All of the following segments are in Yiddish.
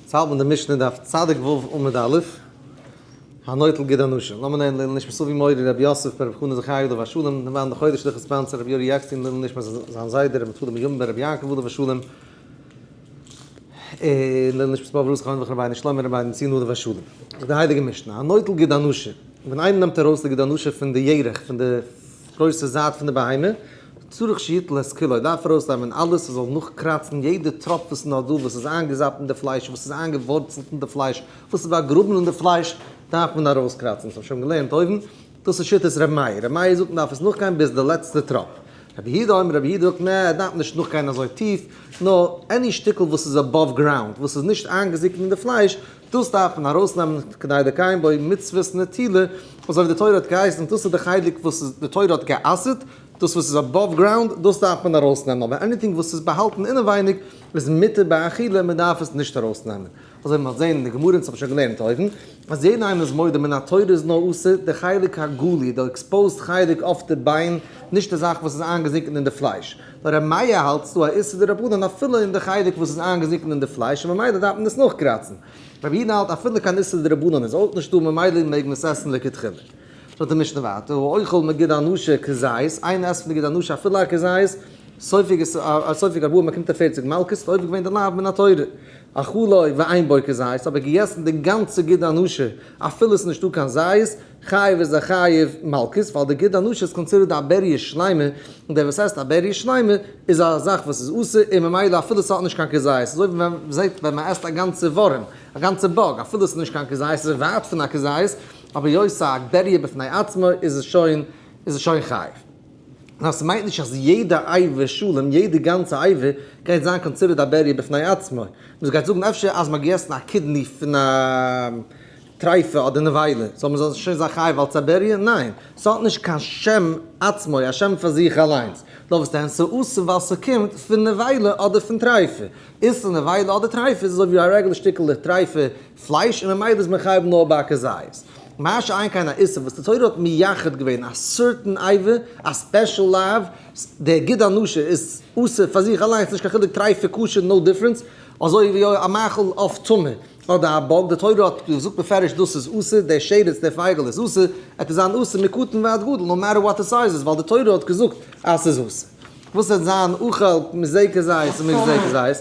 יעצט האלט מען די משנה דף צדיק ו' עמוד א', הנוטל גיד הנשה. לאמיר נעמען לעילוי נשמת אבי מורי רבי יוסף בן רבי חנא זכרי' עליו השלום, נעמען די חודש לכ' sponsor רבי יורי עקשטיין לעילוי נשמת זיין זיידע רבי נפתלי בן יונה בן רבי יעקב עליו השלום, און לעילוי נשמת באבא רז חנן וכן רבינו שלמה רבינו ציון עליו השלום. זאגט די הייליגע משנה, הנוטל גיד הנשה, ווען איינער נעמט ארויס די גיד הנשה פון די ירך, פון די גרויסע זייט פון די בהמה, צריך שיטול את כולו, דארף ארויסנעמען אלעס, עס זאל נאכקראצן יעדע טראפ וואס איז נאר דא, וואס איז איינגעזאפט אין די פלייש, וואס איז איינגעווארצלט אין די פלייש, וואס איז באגראבן אין די פלייש, דארף מען ארויסקראצן. דאס האב איך שוין געלערנט אויבן, דאס איז שיטת ר' מאיר, ר' מאיר זאגט מען דארף עס נאכגיין ביז די לעצטע טראפ. רבי יהודה אומר, רבי יהודה זאגט נע, דארף נישט נאכגיין אזוי טיף, נאר any שטיקל וואס איז above ground, וואס איז נישט איינגעזינקן אין די פלייש, דאס דארף מען ארויסנעמען כדי לקיים בו מצוות נטילה, אזוי ווי די תורה האט געהייסן, דאס איז די חלק וואס די תורה האט גע'אסר'ט, דאס וואס איז above ground, דאס דארף מען ארויסנעמען, אבער anything וואס איז באהאלטן אינעווייניג איז מותר באכילה, מען דארף עס נישט ארויסנעמען. אזוי ווי מען האט זען אין די גמרא, אונז האבן שוין געלערנט אויבן, אז יעדער איינער איז מודה מן התורה איז נאר אסור די חלק הגלוי, די exposed חלק אויף די ביין, נישט די זאך וואס איז איינגעזינקען אין די פלייש. נאר ר' מאיר האלט ס'דא א איסור דרבנן אפילו אין די חלק וואס איז איינגעזינקען אין די פלייש און ממילא דארף מען עס נאכקראצן. רבי יהודה האלט אפילו קיין איסור דרבנן איז אויך נישטא ממילא מעג מען עס עסן לכתחילה. זאגט די משנה ווייטער, האוכל מגיד הנשה כזית, איינער עסט פון די גיד הנשה אפילו א כזית, סופג את סופג ארבעים באקומט ער 40 מלקות, האט עובר געווען די לאו מן התורה. אכלו ואין בו כזית, אבער געגעסן די גאנצע גיד הנשה אפילו עס איז נישטא קיין זית, חייב איז א חייב מלקות, ווייל די גיד הנשה איז considered א בריה שלימה, און דער וואס עסט א בריה שלימה איז א זאך וואס איז אסור, און ממילא אפילו עס האט נישט קיין כזית, אזוי ווי מען זעט ווען מען עסט א גאנצע ווארעם, א גאנצע bug, אפילו עס איז נישט קיין כזית, עס איז ווייט פון א כזית, אבער היות ס'איז א בריה בפני עצמו איז עס שוין איז עס שוין חייב. נאר ס'מיינט נישט אז יעדע אבר שלם, יעדע גאנצע אבר, גייט זיין considered א בריה בפני עצמו. מ'גייט זאגן אפשר אז מ'האט געגעסן א kidney פון א טריפה אדער נבילה, זאל מען שוין זיין חייב אלס א בריה? ניין, ס'האט נישט קיין שם עצמו, א שם פאר זיך אליינס. נאר וואס דען, ס'אסור ווייל ס'קומט פון נבילה אדער פון טריפה. איסור נבילה אדער טריפה איז אזוי ווי א רעגולער שטיקל טריפה פלייש און ממילא איז מען חייב נאר ביי א כזית. מה שאין כן א איסור וואס די תורה האט מייחד געווען א certain אבר, א special לאו, דער גיד הנשה איז אסור פאר זיך אליינס נישט קיין חילוק טריפה כשר no difference, אזוי ווי א מאכל עוף טמא אדער א bug, די תורה האט געזאגט בפירוש דאס איז אסור, דער שרץ דער פייגל איז אסור, עט עס זיין אסור מקטן ועד גדול no matter what the size איז ווייל די תורה האט געזאגט אז ס'איז אסור. וואס וועט זיין אכל מזה כזית ומזה כזית? ער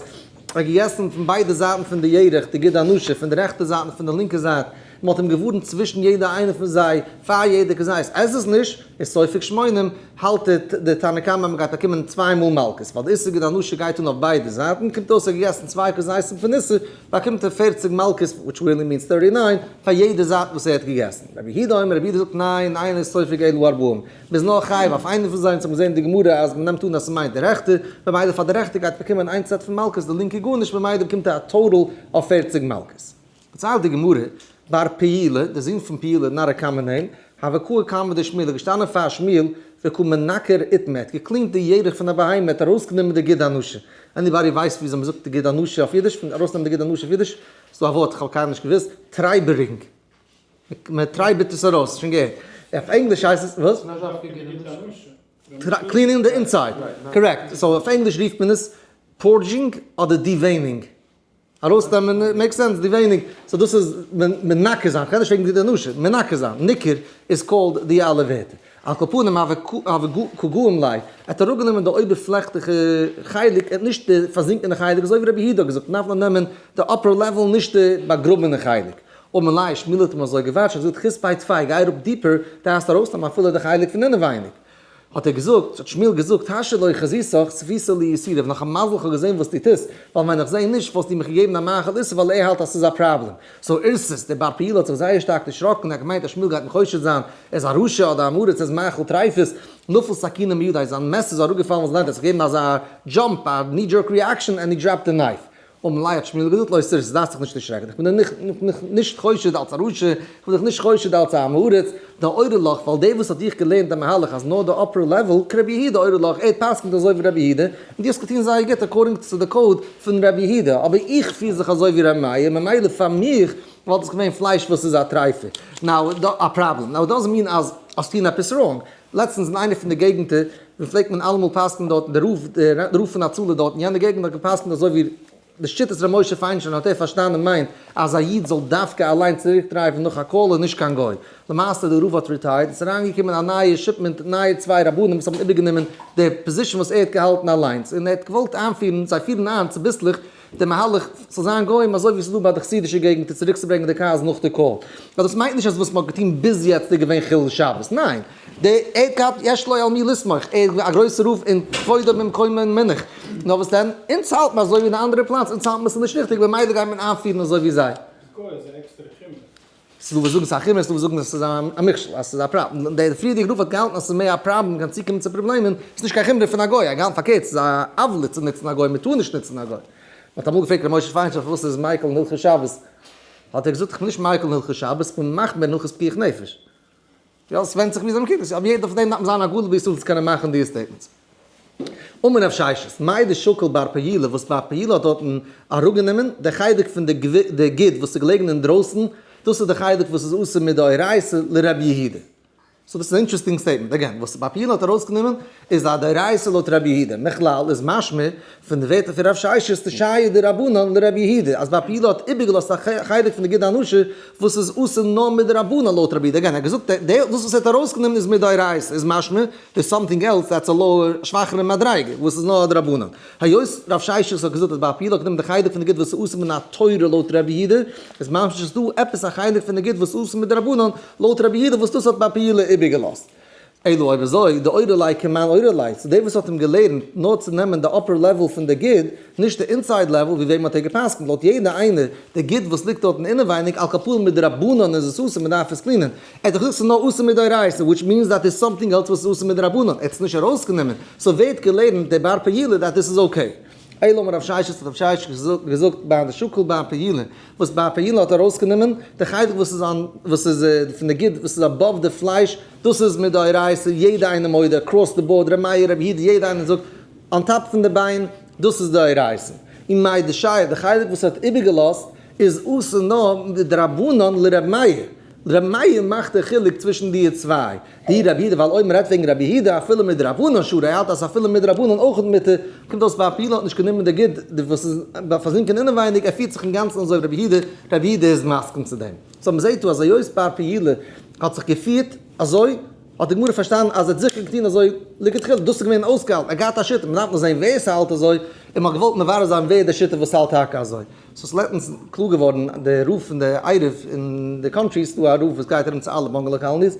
האט געגעסן פון ביידע זייטן פון די ירך, די גיד הנשה, פון די רעכטע זייט און פון די לינקע זייט, מען האט אים געווארנט צווישן יעדע איינע פון זיי פאר יעדע כזית, עס עס נישט, איז סופג שמונים, האלט די תנא קמא אז מען גייט באקומען צוויי מאל מלקות, ווייל די איסור גיד הנשה גייט אן אויף ביידע זייטן, קומט אויס ער האט געגעסן צוויי כזיתים פון איסור, באקומט ער 40 מלקות, which really means 39, פאר יעדע זייט וואס ער האט געגעסן. רבי יהודה אומר, רבי יהודה זאגט ניין, אינו סופג אלא ארבעים. מ'איז נאר חייב אויף איינע פון זיי, אונז האבן געזען אין די גמרא אז מ'נעמט אן אז ס'מיינט די רעכטע, ממילא פאר די רעכטע גייט באקומען איין סעט פון מלקות, די לינקע גארנישט, ממילא באקומט ער א total אויף 40 מלקות. פארציילט די גמרא, בר פעילה, די זון פון פעילה, not a common name, הוה קאי קמיה דשמואל, איז געשטאנען פאר שמואל, וקא מנקר אוטמא, האט געקלינט די ירך פון א בהמה, האט ארויסגענומען די גיד הנשה. anybody ווייסט וויאזוי מ'זאגט די גיד הנשה אויף אידיש? פון ארויסנעמען די גיד הנשה אויף אידיש? ס'דא א ווארט, כ'האב קיינמאל נישט געוואוסט, טרייבערינג. מען טרייבעט עס ארויס, שוין געהערט. אויף ענגליש הייסט עס, וואס? cleaning the inside, correct. so אויף ענגליש רופט מען עס purging אדער deveining. ארויסנעמען, make sense, deveining. so דאס איז מנקר זיין, כ'רעד נישט וועגן די אנוש, מנקר זיין, ניקור איז called די אלע ווערטער. על כל פנים הוה קא גאים ליה, ער האט אראפגענומען די אויבערפלעכטיגע חלק, ער האט נישט די פארזינקענע חלק, אזוי ווי רבי יהודה האט געזאגט, מ'דארף נאר נעמען די upper level נישט די באגראבענע חלק. אמר ליה, שמואל האט אים אזוי געוואטשט, האט געזאגט חית פי טפי, גיי אראפ deeper, דארפסט ארויסנעמען אפילו די חלק פון אינעווייניג. האט ער געזאגט, האט שמואל געזאגט, השתא לא חזיתך, צפיתא לי איסורא, נאך א מזל איך האב געזען וואס דו טוסט, ווייל ווען איך זע נישט וואלסטו מיך געגעבן א מאכל איסור ווייל ער האלט אז ס'איז א פראבלעם. so אירתת, דער בר פעילה האט זיך זייער שטארק דערשראקן, ער האט געמיינט אז שמואל גייט אים חושד זיין, ער איז א רשע אדער עם הארץ, ער איז מאכל טריפות, נפל סכינא מידיה, זיין מעסער איז אראפגעפאלן ווייל זיין האט זיך געגעבן אזא jump, א knee jerk reaction, and he dropped the knife. אמר ליה האט שמואל געזאגט לא תירתת, דארפסט זיך נישט דערשרעקן, איך בין דיך נישט חושד אלס א רשע, איך בין דיך נישט חושד אלס א עם הארץ, דאורי לך, ווייל דער וואס האט דיך געלערנט דעם מהלך אז נאר די upper level, כרבי יהודה אורי לך, ער פסק'נט אזוי ווי רבי יהודה, און דו האסט געטון זייער גוט according to the code פון רבי יהודה, אבער איך פיר זיך אזוי ווי רבי מאיר, ממילא פאר מיך וואלט עס געווען פלייש וואס איז א טרייפה. now, א פראבלעם. now, doesn't mean אז האסט טון עפעס wrong. לעצטנס אין איינע פון די געגנטער ווי פלעגט מען אלעמאל פסק'נען דארטן, דער רב, דער רב פון הצלה דארט אין יענע געגנט האט געפסק'נט אזוי ווי. די שיטת ר' משה פיינשטיין האט ער פארשטאנען מיינט אז א איד זאל דווקא אליין צוריק drive ן נאך א call און נישט קיין גוי. למעשה די רב האט retired און ס'איז אריינגעקומען א נייע shipment נייע צוויי רבנים וואס האבן איבערגענומען די position וואס ער האט געהאלטן אליינס און ער האט געוואלט איינפירן, זיי פירן איין צוביסלעך די מהלך ס'זאל זיין גוים אזוי ווי ס'איז דא ביי די חסידישע געגנטער צוריקצוברענגען די cars נאך די call. אבער דאס מיינט נישט אז וואס מ'האט געטון ביז יעצט איז געווען חילול שבת, ניין! די ער האט געהאט יש לו על מי לסמוך, ער איז געווען א גרויסער רב און כבודו במקומו מונח. נאר וואס דען? אונז האלט מען אזוי ווי אין די אנדערע פלאץ, אונז האלט מען ס'איז נישט ריכטיג במילא גייט מען איינפירן אזוי ווי זיי. די גוי איז א עקסטערע חומרא. ס'איז דא וואס זאגן ס'איז א חומרא, ס'איז דא וואס זאגן אז ס'איז א מכשול, אז ס'איז א פראבלעם. דער פריערדיגער רב האט געהאלטן אז ס'איז מער א פראבלעם קיין צוקומען צו פראבלעמען, ס'איז נישט קיין חומרא פון א גוי, הגם פארקערט ס'איז א עוולה צו נוצן א גוי, מ'טאר נישט נוצן א גוי. מ'האט אמאל געפרעגט ר' משה פיינשטיין פארוואס איז מיקל אין הלכות שבת, האט ער געזאגט איך בין נישט מיקל אין הלכות שבת, כ'בין מחמיר אין הלכות פיקוח נפש. יא, ס'ווענדט זיך וויאזוי מ'קוקט עס, אבער יעדער פון דעם דארף מען זיין א גדול בישראל צו קענען מאכן די statements. אמר רב ששת, מאי דשקל בר פעילה, וואס בר פעילה האט דארטן אראפגענומען, די חלק פון די גיד וואס איז געלעגן אינדרויסן, דאס איז די חלק וואס איז אסור מדאורייתא לרבי יהודה. so דאס איז א interesting statement, again, וואס בר פעילה האט ארויסגענומען איז א דאורייתא לויט רבי יהודה, מכלל איז משמע פון די ווערטער פון רב ששת דשייר דרבנן לרבי יהודה, אז בר פעילה האט איבערגעלאזט א חלק פון די גיד הנשה וואס איז אסור נאר מדרבנן לויט רבי יהודה, again ער האט געזאגט דאס וואס ער האט ארויסגענומען איז מדאורייתא, איז משמע there's something else that's a lower שוואכערע מדריגה וואס איז נאר דרבנן. היות רב ששת האט געזאגט אז בר פעילה האט גענומען די חלק פון די גיד וואס איז אסור מן התורה לויט רבי יהודה, איז משמע ס'איז דא עפעס א חלק פון די גיד וואס איז אסור מדרבנן לויט רבי יהודה וואס דאס האט בר פעילה איבערגעלאזט. אלא אויב אזוי, דאורי ליה כמאן אורי ליה, צו דער וואס האט אים געלערנט נאר צו נעמען די upper level פון די גיד, נישט די inside level, ווי וועם האט ער גע'פסק'נט? לויט יעדע איינער, די גיד וואס ליגט דארטן אינעווייניג, על כל פנים מדרבנן איז עס אסור, מען דארף עס clean ען. ער האט דאך געזאגט ס'איז נאר אסור מדאורייתא, which means that there's something else וואס איז אסור מדרבנן, ער האט עס נישט ארויסגענומען, so ווער האט געלערנט דער בר פעילה that this is okay? אלא אמר רב ששת האט רב ששת געזאגט ביי די שקל בר פעילה, וואס בר פעילה האט ארויסגענומען, די חלק וואס איז אן וואס איז פון די גיד וואס איז above די פלייש, דאס איז מדאורייתא, יעדע איינער מודה, across the board, ר' מאיר ר' יהודה יעדע איינער זאגט, on top פון די ביין, דאס איז דאורייתא. און מאי דשייר, די חלק וואס ער האט איבערגעלאזט, איז אסור נאר מדרבנן לר' מאיר. ר' מאיר מאכט די חילוק צווישן די צוויי, די רבי יהודה, ווייל אויב מ'רעדט וועגן רבי יהודה אפילו מדרבנן שרי, ער האלט אז אפילו מדרבנן אויך מיט, קומט אויס בר פעילה האט נישט גענומען די גיד די וואס איז פארזינקען אינעווייניג, ער פירט זיך אינגאנצן אזוי ווי רבי יהודה, רבי יהודה איז מסכים צו דעם. so מ'זעט דא אז היות בר פעילה האט זיך געפירט אזוי, האט די גמרא פארשטאנען אז ער האט זיכער געטון אזוי לכתחילה, דאס איז געווען אויסגעהאלטן, ער האט געהאט א שיטה, מ'דארף נאר זען ווער ס'האלט אזוי, און מ'האט געוואלט מברר זיין ווער די שיטה וואס האלט טאקע אזוי. so ס'איז לעצטנס קלאר געווארן די רב פון די עירוב אין די country, ס'דא א רב וואס גייט ארום צו אלע bungalow colonies,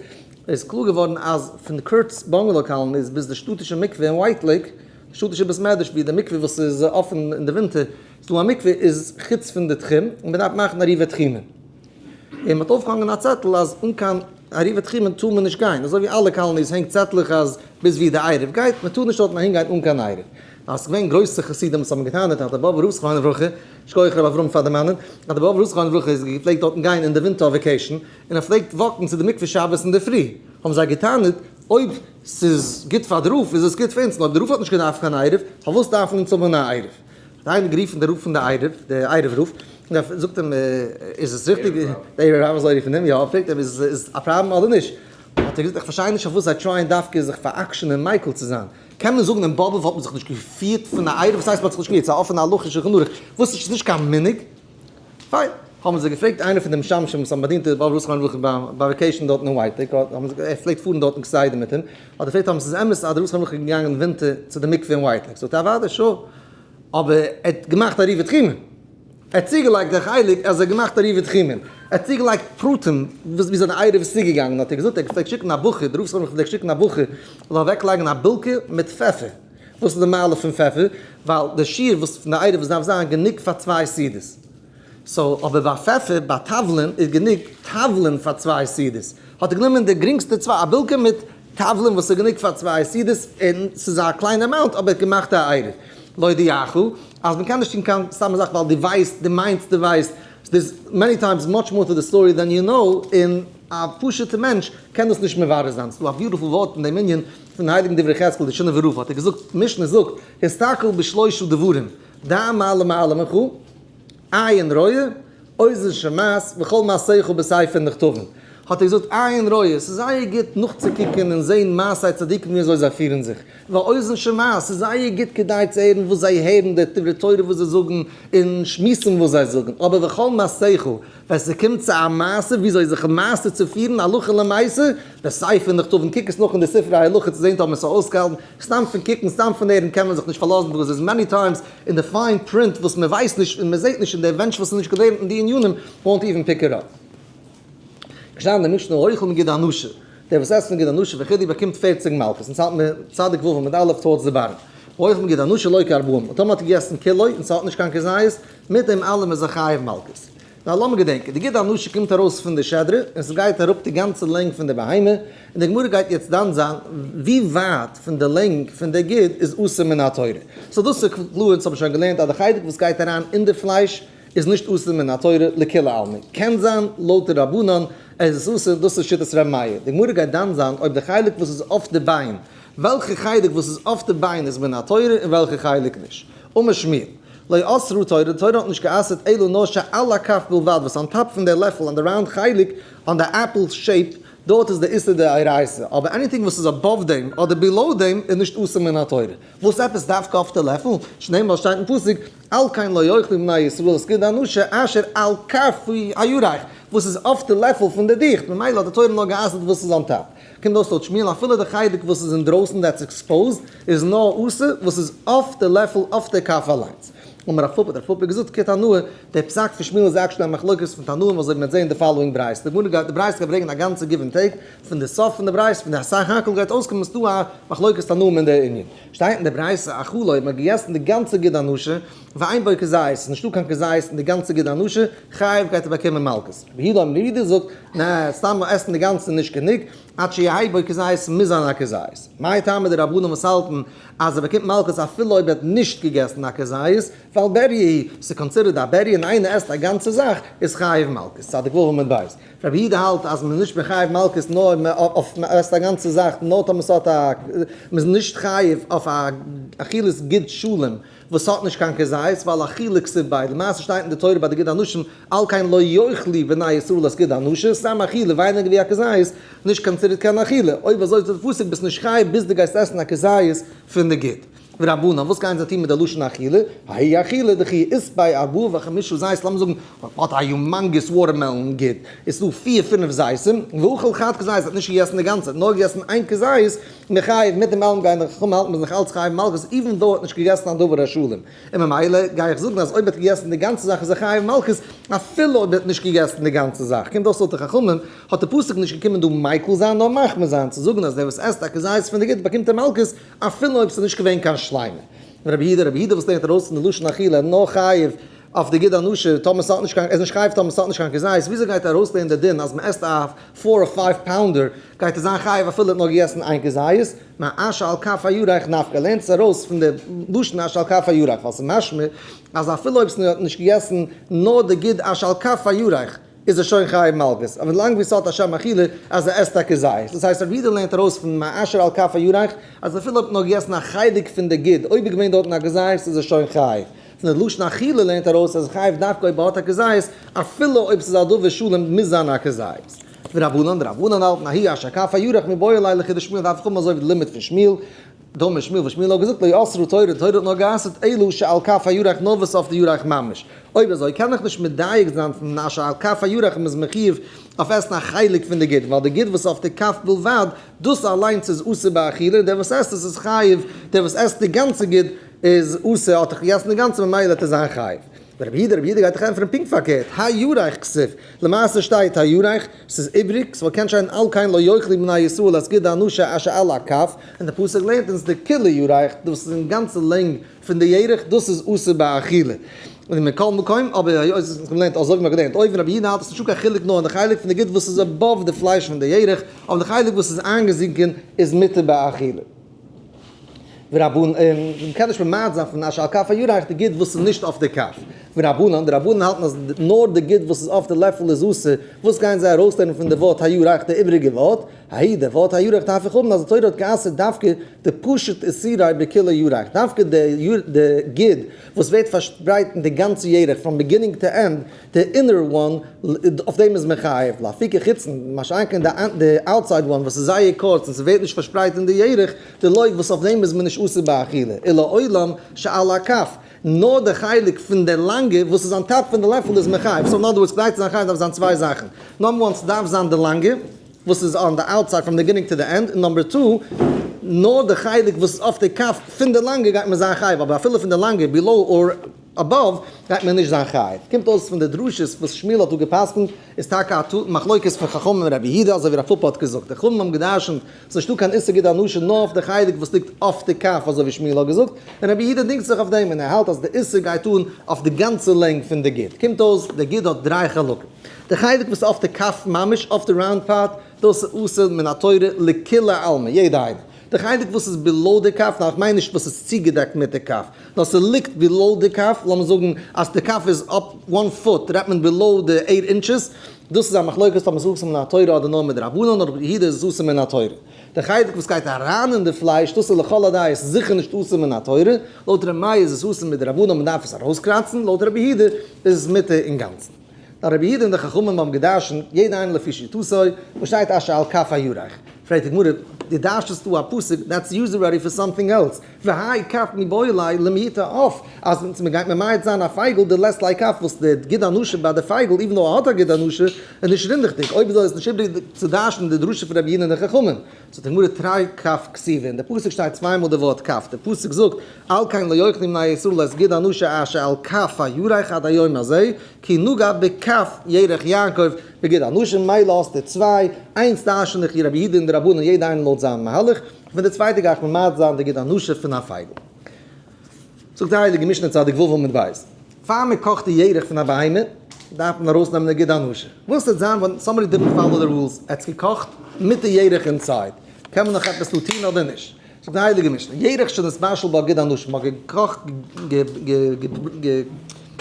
איז קלאר געווארן אז פון די קורץ bungalow colonies ביז די שטאטישע מקווה אין ווייט לעיק, די שטאטישע בית מדרש ווי די מקווה וואס איז אפען אין די ווינטער איז דא א מקווה איז חוץ פון די תחום און מ'דארף מאכן עירובי תחומין. און מ'האט אויפגעהאנגען א צעטל אז אן קיין עירובי תחומין טאר מען נישט גיין, אזוי ווי אלע colonies הענגט צעטלעך אז ביז ווי די עירוב גייט, מ'טאר נישט דארטן אהין גיין אן קיין עירוב. אז ס'איז געווען גרויסע חסידים וואס האבן געטענה'ט אז דער באבובער רב זכרונו לברכה, שכוח ר' אברהם פאר דערמאנען, אז דער באבובער רב זכרונו לברכה איז געפלעגט דארטן גיין אין די ווינטער vacation, און ער פלעגט walk ן צו די מקווה שבת אינדערפרי, האבן זיי געטענה'ט, אויב ס'איז גוט פאר די רב איז עס גוט פאר אונז, און אויב די רב האט נישט געדארפט קיין עירוב, פארוואס דארפן אונז האבן א עירוב? האט איינער גערופן די רב פון די עירוב, די עירוב רב, און ער זאגט אים, איז עס ריכטיג, די עירוב רב אזוי רופן אים, יא, פרעגט אים, איז עס א פראבלעם אדער נישט? האט ער געזאגט, איך פארשטיי נישט פארוואס זיי try ען דווקא זיך פאר'עקשנ'ען מיקל צו זיין, קען מען זאגן אין באבוב האט מען זיך נישט געפירט פון א עירוב, וואס הייסט מען האט זיך נישט געפירט? ס'איז א אפענע הלכה אין שולחן ערוך, וואס איז נישט קיין מנהג? פיין, האבן זיי געפרעגט איינער פון די משמשים וואס האבן באדינט די באבוב זכרונו לברכה ביי vacation דארטן אין ווייט לעיק, ער פלעגט פארן דארטן כסדר מיט אים, האט ער געפרעגט אויב ס'איז אמת אז דער רב זכרונו לברכה איז געגאנגען ווינטער צו די מקווה אין ווייט לעיק, זאגט ער אוודאי sure, אבער ער האט געמאכט עירובי תחומין. ער האט צוגעלייגט די חלק אז ער האט געמאכט עירובי תחומין, ער האט צוגעלייגט פרטים ווי זיין עירוב איז צוגעגאנגען, האט ער געזאגט ער פלעגט שיקן א בחור, דער רב זכרונו לברכה פלעגט שיקן א בחור זאל אוועקלייגן א בילקע מיט פעפער, וואס איז די מעלה פון פעפער? ווייל די שיעור וואס פון די עירוב וואס דארף זיין גענוג פאר צוויי סעודות, so אבער ביי פעפער ביי תבלין איז גענוג תבלין פאר צוויי סעודות, האט ער גענומען די גרינגסטע צוויי, א בילקע מיט תבלין וואס איז גענוג פאר צוויי סעודות, און ס'איז א קליינע amount אבער ער האט געמאכט א עירוב. להודיעך, אז מ'קען נישט טון קיין סתם זאך ווייל דו ווייסט, דו מיינסט דו ווייסט, there's many times much more to the story than you know, און א פשוט'ע מענטש קען דאס נישט מברר זיין. ס'דא א beautiful ווארט אין דעם ענין פון הייליגן דברי יחזקאל, די שינאווער רב האט ער געזאגט, משנה זאגט, הסתכל בשלושה דברים, דע מה למעלה ממך, עין רואה, אוזן שומעת, וכל מעשיך בספר נכתבים. האט ער געזאגט, עין רואה, ס'איז זייער גוט נאכצוקוקען און זעהן מעשי צדיקים ווי אזוי זיי פירן זיך, ואוזן שומעת, ס'איז זייער גוט כדאי צו הערן וואס זיי הערן, די דברי תורה וואס זיי זאגן, און שמועסן וואס זיי זאגן, אבער וכל מעשיך, ווען ס'קומט צו א מעשה וויאזוי זיך מעשה צו פירן הלכה למעשה, בספר נכתבין, קוק עס נאך אין די ספרי הלכה צו זען טאמער ס'איז אויסגעהאלטן, סתם פון קוקן סתם פון הערן קען מען זיך נישט פארלאזן because there's many times אין די fine print וואס מען ווייסט נישט און מען זעט נישט און דער מענטש וואס איז נישט געלערנט אין די ענינים won't even pick it up. געשטאנען אין די משנה האוכל מגיד אנשה, דער וואס עסט פון גיד הנשה וכו' באקומט 40 מלקות, אונז האלט מיר צדיק ו' עמוד א' towards the bottom, האוכל מגיד הנשה לוקה ארבעים, און טאמער האט ער געגעסן כולו און ס'האט נישט קיין כזית, מיט דעם אלעם איז ער חייב מלקות. נאר לאמיר געדענקען, די גיד הנשה קומט ארויס פון די שדרה און ס'גייט אראפ די גאנצע לענג פון די בהמה, און די גמרא גייט יעצט דן זיין ווי ווייט פון די לענג פון די גיד איז אסור מן התורה. so דאס איז קלאר, אונז האבן שוין געלערנט אז די חלק וואס גייט אריין אין די פלייש איז נישט אסור מן התורה לכולי עלמא. קען זיין לויט די רבנן איז עס אסור, דאס איז שיטת ר' מאיר. די גמרא גייט דן זיין אויב די חלק וואס איז אויף די ביין, וועלכע חלק וואס איז אויף די ביין איז מן התורה און וועלכע חלק נישט. אמר שמואל. לא אסרה תורה, די תורה האט נישט גע'אסר'ט אלא נאר שעל הכף בלבד, וואס on top פון די לעפל, on די round חלק, on די apple shape, דארט איז די איסור דאורייתא, אבער anything וואס איז above דעם אדער below דעם איז נישט אסור מן התורה. וואס עפעס דווקא אויף די לעפל? שנאמר שטייט אין פסוק, על כן לא יאכלו בני ישראל את גיד הנשה אשר על כף הירך, וואס איז אויף די לעפל פון די דיכט, ממילא האט די תורה נאר גע'אסר'ט וואס איז on top. קומט אויס לויט שמואל אפילו די חלק וואס איז אינדרויסן that's exposed איז נאר אסור וואס איז אויף די לעפל אויף די כף אליינס. אמר רב פפא, רב פפא האט געזאגט כתנאי, דער פסק פון שמואל איז actually א מחלוקת פון תנאים אזוי ווי מ'וועט זעהן אין די following ברייתא. די גמרא גייט די ברייתא גייט ברענגען א גאנצע give and take פון די סוף פון די ברייתא פון די סך הכל גייט אויסקומען ס'דא א מחלוקת תנאים אין די ענין. שטייט אין די ברייתא אכלו אויב מ'האט געגעסן די גאנצע גיד הנשה ואין בו כזית ס'איז נישטא קיין כזית אין די גאנצע גיד הנשה חייב גייט ער באקומען מלקות. רבי יהודה אומר רבי יהודה זאגט, נע, סתם עסן די גאנצע איז נישט גענוג, עד שיהא בו כזית מוז זיין א כזית. מאי טעמא די רבנן וואס האלטן אז ער באקומט מלקות אפילו אויב ער האט נישט געגעסן א כזית, ווייל בריה היא, ס'איז considered א בריה און איינער עסט א גאנצע זאך איז חייב מלקות. צדיק ו' עמוד ב'. רבי יהודה האלט אז מ'איז נישט מחייב מלקות נאר אויף מ'עסט א גאנצע זאך נאר טאמער ס'האט א, מ'איז נישט חייב אויף א אכילת גיד שלם וואס האט נישט קיין כזית, ווייל אכילה כתיב ביה, למעשה שטייט אין די תורה ביי די גיד הנשה, על כן לא יאכלו בני ישראל את גיד הנשה, סתם אכילה ווייניגער ווי א כזית, נישט considered קיין אכילה, אויב אזוי זאגט די פסוק ביסט נישט חייב ביז דו גייסט עסן א כזית פון די גיד. ורבנן, וואס גייען זיי טון מיט די לשון אכילה? האי אכילה דכי אית ביה ארבעה וחמישה זית, לאמיר זאגן האט א humongous watermelon גיד, איז דא פיר פינף זיתים, ואכל חד כזית, האט נישט געגעסן די גאנצע, נאר געגעסן איין כזית, מחייב מיט דעם אלעם גייען די חכמים האלטן מ'איז נאך אלץ חייב מלקות even though האט נישט געגעסן א דבר השלם, און ממילא גיי איך זאגן אז אויב האט געגעסן די גאנצע זאך איז ער חייב מלקות אפילו אויב האט נישט געגעסן די גאנצע זאך, קומט אויס לויט די חכמים האט די פסוק נישט געקומען דא מיקל זיין נאר מחמיר זיין צו זאגן אז דער וואס עסט א כזית פון די גיד באקומט ער מלקות אפילו אויב ס'איז נישט געווען קיין שלימה. רבי יהודה רבי יהודה וואס לערנט ארויס פון די לשון אכילה נאר חייב אויף די גיד הנשה, טאמער ס'האט נישט קיין, ער איז נישט חייב טאמער ס'האט נישט קיין כזית, וויאזוי גייט ער ארויסלערנען די דין אז מ'עסט א four or five pounder גייט ער זיין חייב אפילו ער האט נאר געגעסן איין כזית? מאשר על כף הירך נפקא, ער לערנט עס ארויס פון די לשון אשר על כף הירך, ווייל ס'איז משמע אז אפילו אויב ס'האט נישט געגעסן נאר די גיד אשר על כף הירך איז ער שוין חייב מלקות, אבער לאנג ווי ס'האט א שם אכילה אז ער עסט א כזית, דאס הייסט רבי יהודה לערנט ארויס פון מאשר על כף הירך אז אפילו אויב האט נאר געגעסן א חלק פון די גיד, אויב איז געווען דארטן א כזית איז ער שוין חייב. פון די לשון אכילה לערנט ארויס אז חייב דווקא אויב מ'האט א כזית, אפילו אויב ס'איז א דבר שלם מוז זיין א כזית. ורבנן, די רבנן האלטן ההיא אשר כף הירך מיבעי ליה לכדשמואל דארף איך האבן אזוי ווי די לימוד פון שמואל, דאמר שמואל וואס שמואל האט געזאגט לא אסרה תורה, די תורה האט נאר גע'אסר'ט אלא שעל כף הירך נאר וואס אויף די ירך ממש. אויב אזוי קען איך נישט מדייק זיין פון אשר על כף הירך מ'איז מחיוב אויף עסן א חלק פון די גיד, ווייל די גיד וואס אויף די כף בלבד, דאס אליינס איז אסור באכילה און דער וואס עסט עס איז חייב, דער וואס עסט די גאנצע גיד איז אסור האט דאך געגעסן די גאנצע ממילא וועט ער זיין חייב. רבי יהודה רבי יהודה גייט דאך ענטפערן פונקט פארקערט, הירך כתיב, למעשה שטייט הירך, ס'איז איבריג, ס'וואלט קענט שטיין על כן לא יאכלו בני ישראל את גיד הנשה אשר על הכף, און די פסוק לערנט אונז די כולו ירך, דאס איז אין גאנצע לענג פון די ירך, דאס איז אסור באכילה. און מכל מקום, אבער היות עס איז געלערנט אזוי ווי מ'האט געלערנט אויבן, רבי יהודה האלט עס איז נישטא קיין חילוק נאר אין די חלק פון די גיד וואס איז above די פלייש פון די ירך, אבער די חלק וואס איז איינגעזינקען איז מותר באכילה. ורבנן, און מ'קען נישט ממעט זיין פון אשר על כף הירך די גיד וואס איז נישט אויף די כף. ורבנן, די רבנן האלטן אז נאר די גיד וואס איז אויף די לעפל איז אסור, וואס גייען זיי ארויסלערנען פון די ווארט הירך די איבעריגע ווארט? ההיא די ווארט הירך דארף איך האבן אז די תורה האט גע'אסר'ט דווקא די פשוט איסורי בכולו ירך, דווקא די גיד וואס ווערט פארשפרייט אין די גאנצע ירך from beginning to end, די inner one, אויף דעם איז מען חייב, לאפוקי חיצון, מה שאין כן די outside one וואס איז זייער קורץ און ס'ווערט נישט פארשפרייט אין די ירך, די לוי' וואס אויף דעם איז מען נישט אסור באכילה, ולעולם שעל הכף, נאר די חלק פון די לאנגע וואס איז on top פון די לעפל איז מען חייב, so in other words כדי צו זיין חייב דארף זיין צוויי זאכן, number one ס'דארף זיין די לאנגע וואס איז on the outside from beginning to the end, און number two נאר די חלק וואס איז אויף די כף פון די לאנגע גייט מען זיין חייב, אבער אפילו פון די לאנגע below or above גייט מען נישט זיין חייב. קומט אויס פון די דרשות וואס שמואל האט דא גע'פסק'נט איז טאקע א מחלוקת פון חכמים און רבי יהודה אזוי ווי רב פפא האט געזאגט. די חכמים האבן גע'דרש'נט ס'איז נישטא קיין איסור גיד הנשה נאר אויף די חלק וואס ליגט אויף די כף אזוי ווי שמואל האט געזאגט, און רבי יהודה דינגט זיך אויף דעם און ער האלט אז די איסור גייט אן אויף די גאנצע לענג פון די גיד. קומט אויס די גיד האט דריי חלקים. די חלק וואס איז אויף די כף ממש אויף די round part דאס איז אסור מן התורה לכולי עלמא יעדע איינער. די חלק וואס איז below די כף, נאר איך מיין נישט וואס איז צוגעדעקט מיט די כף, נאר ס'ליגט below די כף, לאמיר זאגן אז די כף איז up one foot, רעדט מען below די 8 inches, דאס איז א מחלוקת אויב מ'איז אסור מן התורה אדער נאר מדרבנן, אדער רבי יהודה איז אסור מן התורה. די חלק וואס גייט אריין אין די פלייש, דאס איז לכל הדעות זיכער נישט אסור מן התורה, לויט ר' מאיר איז עס אסור מדרבנן מ'דארף עס ארויסקראצן, לויט רבי יהודה איז עס מותר אינגאנצן. נאר רבי יהודה און די חכמים האבן געדרשנט יעדע איינער לפי שיטתו, וואס שטייט אשר על כף הירך. פרעגט די גמרא, דו דרש'סט דא א פסוק, that's used already for something else, והאי כף מיבעי ליה למעוטי עוף, אז מען גייט ממעט זיין א פייגל דלית ליה כף וואס די גיד הנשה ביי די פייגל even though ער האט א גיד הנשה איז נישט רינדעכדיג, אויב אזוי איז נישט איבריג צו דרש'נען די דרשה פון רבי יהודה און די חכמים. זאגט די גמרא תרי כף כתיבי, אין די פסוק שטייט צוויי מאל די ווארט כף, די פסוק זאגט על כן לא יאכלו בני ישראל את גיד הנשה אשר על כף הירך עד היום הזה, כי נגע בכף ירך יעקב בגיד הנשה, מילא האסטו צוויי, איינס דרש'ן איך רבי יהודה און די רבנן יעדע איינער לויט זיין מהלך, פון די צווייטע גיי איך ממעט זיין די גיד הנשה פון א פייגל. זאגט די הייליגע משנה צדיק ו' עמוד ב', פאר מען קאכט די ירך פון א בהמה, דארף מען ארויסנעמען די גיד הנשה. וואס וועט זיין ווען somebody didn't follow the rules, ער האט עס געקאכט מיט די ירך inside, קען מען נאך עפעס דא טון אדער נישט? זאגט די הייליגע משנה, ירך שנתבשל בה גיד הנשה, מען האט געקאכט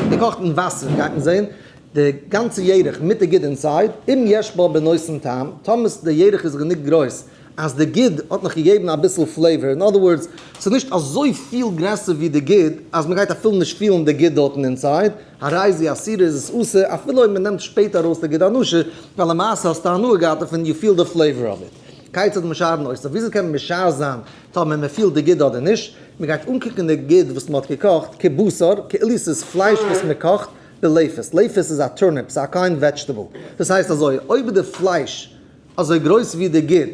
געקאכט אין וואסער, גייט מען זען די גאנצע ירך מיט די גיד inside, אם יש בה בנותן טעם, טאמער די ירך איז גענוג גרויס אז די גיד האט נאך געגעבן אביסל flavor, in other words, ס'איז נישט אזוי פיל גרעסער ווי די גיד אז מ'גייט אפילו נישט פילן די גיד דארטן inside, הרי זו אסורה איז עס אסור אפילו אויב מ'נעמט שפעטער ארויס די גיד הנשה, ווייל למעשה האסטו הנאה געהאט דערפון, you feel the flavor of it. כיצד משערין אותה, וויאזוי קען מען משער זיין טאמער מ'פילט די גיד אדער נישט? מ'גייט אנקוקן די גיד וואס מ'האט געקאכט כבשר, כאילו ס'איז פלייש וואס מ'קאכט, בלפת, לפת איז א turnip, ס'איז א kind vegetable, דאס הייסט אזוי, אויב די פלייש אזוי גרויס ווי די גיד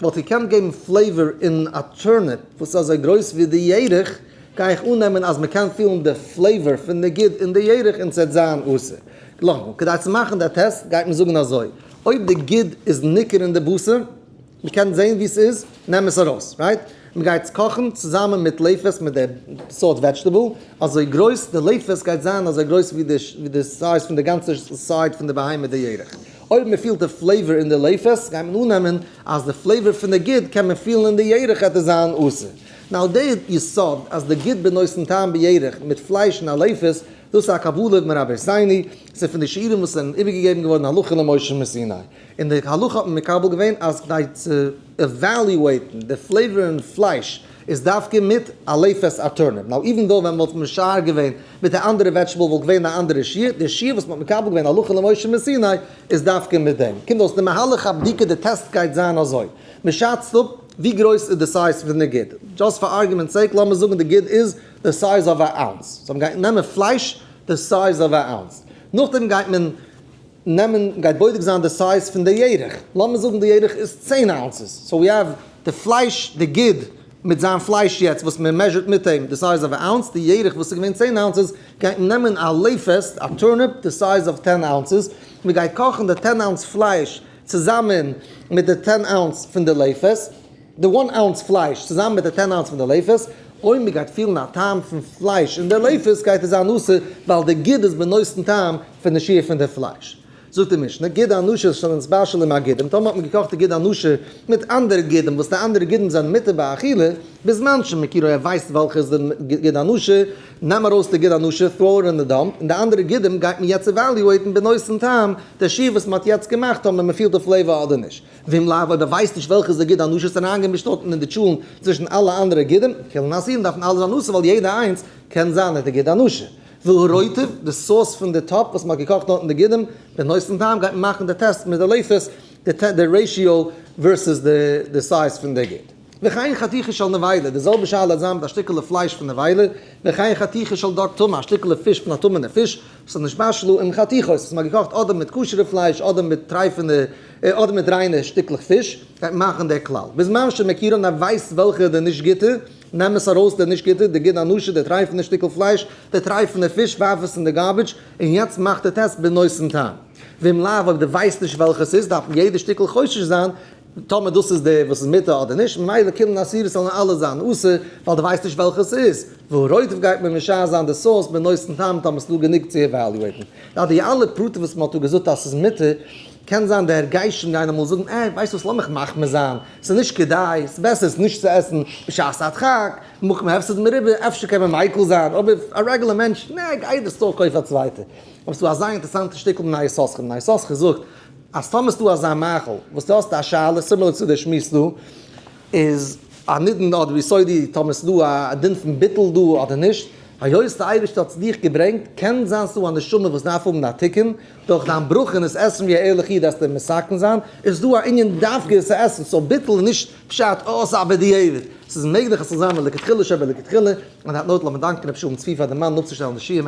וואלט געקענט געבן flavor אין א turnip וואס איז אזוי גרויס ווי די ירך, גיי איך אננעמען אז מ'קען פילן די flavor פון די גיד אין די ירך און ס'וועט זיין אסור. נאכאמאל, כדי צו מאכן די טעסט גייט מען זאגן אזוי, אויב די גיד איז ניכר אין די בשר, מ'קען זען ווי ס'איז, נעם עס ארויס, right? מ'גייט עס קאכן צוזאמען מיט לפת מיט די סארט vegetable, אזוי גרויס די לפת גייט זיין אזוי גרויס ווי די size פון די גאנצע side פון די בהמה די ירך. אויב מען פילט די flavor אין די לפת גייט מען אננעמען אז די flavor פון די גיד קען מען פילן אין די ירך וועט עס זיין אסור. now די יסוד אז די גיד בנותן טעם בירך מיט פלייש און א לפת דאס איז א קבלה מרבותינו, ס'איז פון די שיעורים וואס זענען איבערגעגעבן געווארן הלכה למשה מסיני. אין די הלכה האט מען מקבל געווען אז כדי צו evaluate ן די flavor אין פלייש איז דווקא מיט א לפת א turnip. now even though ווען מ'וואלט משער געווען מיט א אנדערע vegetable וואלט געווען א אנדערע שיעור, די שיעור וואס מ'האט מקבל געווען הלכה למשה מסיני איז דווקא מיט דעם. קומט אויס די מהלך הבדיקה די טעסט גייט זיין אזוי, מ'שאצט אפ ווי גרויס איז די size פון די גיד, just for argument's sake לאמיר זאגן די גיד איז די size of א ounce, so מ'גייט נעמען פלייש די size of א ounce, נאכדעם גייט מען נעמען גייט בודק זיין די size פון די ירך, לאמיר זאגן די ירך איז 10 ounces, so we have די פלייש די גיד מיט זיין פלייש יעצט וואס מען measure ט מיט אים די size of א ounce, די ירך וואס איז געווען 10 ounces גייט מען נעמען א לפת א turnip די size of 10 ounces, מען גייט קאכן די 10 ounce פלייש צוזאמען מיט די 10 ounce פון די לפת, די 1 ounce פלייש צוזאמען מיט די 10 ounce פון די לפת, אויב מען גייט פילן א טעם פון פלייש אין די לפת גייט עס זיין אסור ווייל די גיד איז בנותן טעם פון די שיעור פון די פלייש. זאגט די משנה, גיד הנשה שנתבשל עם הגידים, טאמער האט מען געקאכט די גיד הנשה מיט אנדערע גידים, וואס די אנדערע גידים זענען מותר באכילה, בזמן שמכירו ער ווייסט וועלכע איז די גיד הנשה, נעם ארויס די גיד הנשה, throw it in the dump, און די אנדערע גידים גייט מען יעצט evaluate ן בנותן טעם, די שיעור וואס מען האט יעצט געמאכט טאמער מען פילט די flavor אדער נישט. ואם לאו אויב ער ווייסט נישט וועלכע איז די גיד הנשה איז אריינגעמישט דארטן אין די טשולנט צווישן אלע אנדערע גידים, כולן אסורין דארפן אלע זיין אסור ווייל יעדע איינס קען זיין די גיד הנשה. והרוטב, די sauce פון די טאפ וואס מען האט געקאכט דארטן די גידים, בנותן טעם גייט מען מאכן די טעסט מיט די לפת, די ratio versus די size פון די גיד. וכן חתיכה של נבילה, די זעלבע שאלה האט זיין מיט א שטיקעלע פלייש פון נבילה, וכן חתיכה של דג טמא, א שטיקעלע פיש פון א טמא'נע פיש, וואס איז נתבשלה עם חתיכות, וואס מען האט געקאכט אדער מיט כשר'ע פלייש אדער מיט טרייפענע אדער מיט ריינע שטיקלעך פיש, גייט מאכן דער כלל. בזמן שמכירו ער ווייסט וועלכע די נישט גוטע, נעם עס ארויס די נישט גוטע, די גיד הנשה, די טרייפענע שטיקל פלייש, די טרייפענע פיש, ווארף עס אין די garbage, און יעצט מאך די טעסט בנותן טעם. ואם לאו אויב דו ווייסט נישט וועלכע עס איז, דארף מען יעדע שטיקל חושש זיין, טאמער דאס איז די וואס איז מותר אדער נישט, ממילא כולן אסורות זאלן אלע זיין אסור, ווייל דו ווייסט נישט וועלכע עס איז. והרוטב גייט מען משער זיין די sauce בנותן טעם טאמער ס'איז דא גענוג צו evaluate ן. יא די אלע פרטים וואס מ'האט דא געזאגט אז ס'איז מותר, קען זיין די הרגשים גייען אמאל זאגן אה ווייסט וואס לאמיך מחמיר זיין, ס'איז נישט כדאי, ס'איז בעסער עס נישט צו עסן בשעת הדחק, מקום הפסד מרובה, אפשר קען מען מיקל זיין, אבער א רעגולער מענטש, נע גיי די store קויף א צווייטע. אבער ס'דא אזא אינטערסאנטע שטיקל בני יששכר, בני יששכר זאגט אז טאמער ס'דא אזא מאכל וואס דו האסט א שאלה similar צו די שמועס דא, איז א נידון אדער יסודי טאמער ס'דא א דין פון ביטול דא אדער נישט, היות די אייבערשטער האט עס דיך געברענגט, קען זיין ס'דא א נשמה וואס דארף האבן א תיקון, דורך דיין ברכה און עס עסן ווי א ערליכע איד דארפסטו מתקן זיין, איז דא א ענין דווקא עס צו עסן, so ביטול איז נישט פשט אה ס'איז א בדיעבד, ס'איז מעגליך עס זאל זיין מלכתחילה שבלכתחילה, און that note לאמיר דאנקען רבי שלום צבי פאר די מאן אפצושטעלן די שיעור.